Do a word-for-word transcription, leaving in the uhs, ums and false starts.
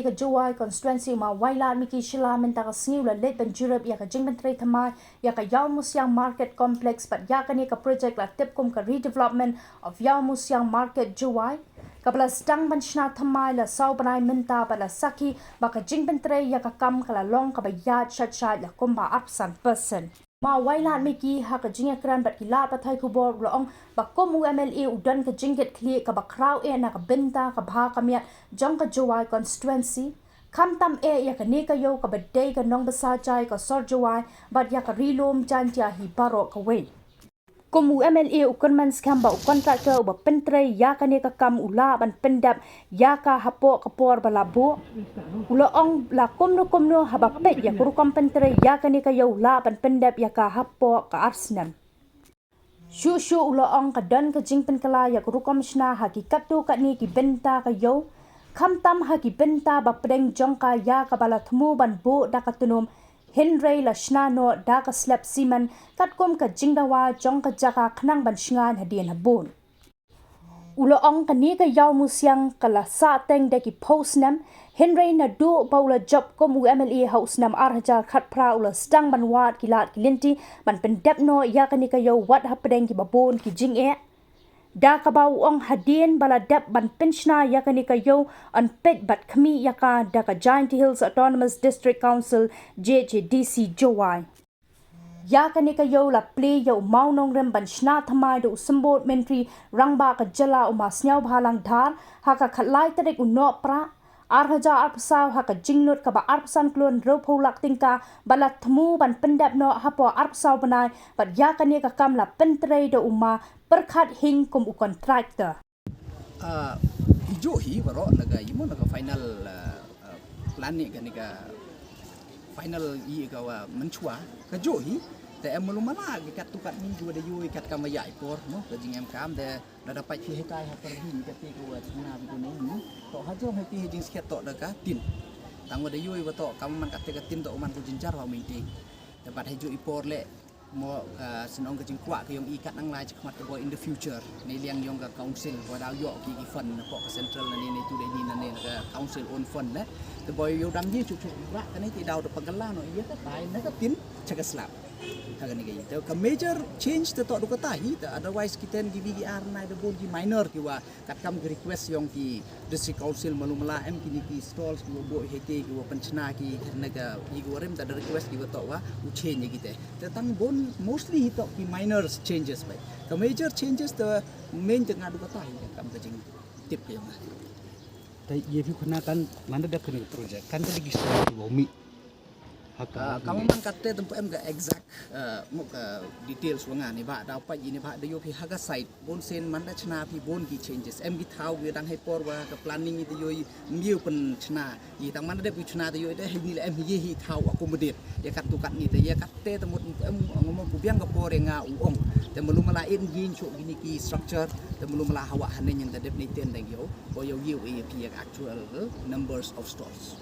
Ka Jowai constituency u ma Wailadmiki Shylla mynta ka sngi u la leit ban jurip ïa ka jingpyntrei thymmai ïa ka Ïawmusiang Market Complex bad ïa kane ka project la tip kum ka redevelopment of Ïawmusiang Market Jowai. Kaba la sdang ban shna thymmai la saw bnai mynta bad la sakhi ba ka jingpyntrei ïa ka kam ka la long kaba ïaid shat shat la kumba arphew percent. Ma Wailadmiki ha ka jingïakren bad ki lad pathai khubor u la ong ba kum u M L A u don ka jingkitkhlieh kaba khraw eh na ka bynta ka bha ka miat jong ka Jowai constituency. Khamtam eh ïa kane ka ïew kaba dei ka nongbsa jai ka sor Jowai bad ïa ka Ri Lum Jaiñtia hi baroh kawei. Kum u M L A u kyrmen skhem ba u contractor uba pyntrei ïa kane ka kam u lah ban pyndep ïa ka hapoh ka por ba la buh. U la ong la kumno kumno haba peit ïa ka rukom pyntrei ïa kane ka ïew u lah ban pyndep ïa ka hapoh ka ar snem. Shuh shuh u la ong ka don ka jingpynkylla ïa ka rukom shna ha ki katto katne ki bynta ka ïew. Khamtam ha ki bynta ba pdeng jong ka ïa kaba la thmu ban buh da ka tnum, hynrei la shna noh da ka slep simen katkum ka jingdawa jong ka jaka khnang ban shngaiñ hadien habud. U la ong kane ka Ïawmusiang ka la sahteng da ki phew snem, hynrei naduh ba u la jop kum u M L A ha u snem ar hajar khatphra u la sdang ban wad ki lad ki lynti ban pyndep noh ïa kane ka ïew wat hapdeng kiba bun ki jingeh. Da kaba u ong hadien ba la dep ban pynshna ïa kane ka ïew yn peit bad khmih ïa ka da ka Jaintia Hills Autonomous District Council, J H A D C Jowai. Ïa kane ka ïew la plie ïa u mawnongrim ban shna thymmai da u symbud myntri rangbah ka jylla u ma Sniawbhalang Dhar ha ka khatlai tarik u Nohprah ar hajar arphew saw ha ka jinglut kaba arphew san klur hynriewphew lak tyngka ba la thmu ban pyndep noh hapoh arphew saw bnai bad ïa kane ka kam la pyntrei da u ma Pyrkhat Hing kum u contractor. Ah, hi juh hi baroh na ka imo na ka final, ah, ah, plan ni ka ni ka final i ka wa mynchwa ka juh hi. Te em malu mala ki kat tu kat ni ju da yoi kat kam ya i por mo ka jing em kam de da dapat ki hetai ha per hi ka ti ka wa china bi ko ni. To ha jong hai ti jing sket to da ka tin. Tang wa da yoi wa to kam man kat te ka tin to man ko jinjar wa minti. Te bat hai juh i por le mo ka snong ka jingkwah ka yong i kat nang lai chakmat ka boy in the future. Ni liang yong ka council wa daw yok ki ki fund na pok ka central na ni ni tu dei ni na ni na ka council own fund ne. Te boy yo dang ji chuchu bra ka ni ti daw da pagala no iya ka tai na ka tin chaka slap. Ka ni ka i te ka major change te to du ka tai te otherwise ki ten ki bi ki ar nai da bun ki minor ki wa Katkam ki request yong ki District Council malu mala em kini ki stalls ki wa boi hete ki wa pynchna ki na ka i ki wa rim ta da request ki wa tok wa u change ki te. Te tang bon mostly hi tok ki minor changes bai. Ka major changes te main te nga du kata hi kam ka jing tip ki yong. Te ye phi khuna kan manda dep kini project kan te ki stall ki wa mi. Ka man kat te tempo em ka exact mo ka details wa nga ni ba da pa ni ba da yo phi ha ka site. Bun sen man da chna phi bun ki changes em ki thaw ki dang hai por wa ka planning i te yoi mbiu pen chna i tang man da dep ki chna te yoi te hai ni le em ye hi thaw accommodate ya kat tu kat ni te ya kat te te mut em ngom ku biang ka por ya nga u ong te malu mala in yin chu ki ni ki structure te malu mala hawa hanen yin da dep ni ten dang yo bo yo ye e phi ya actual numbers of stores.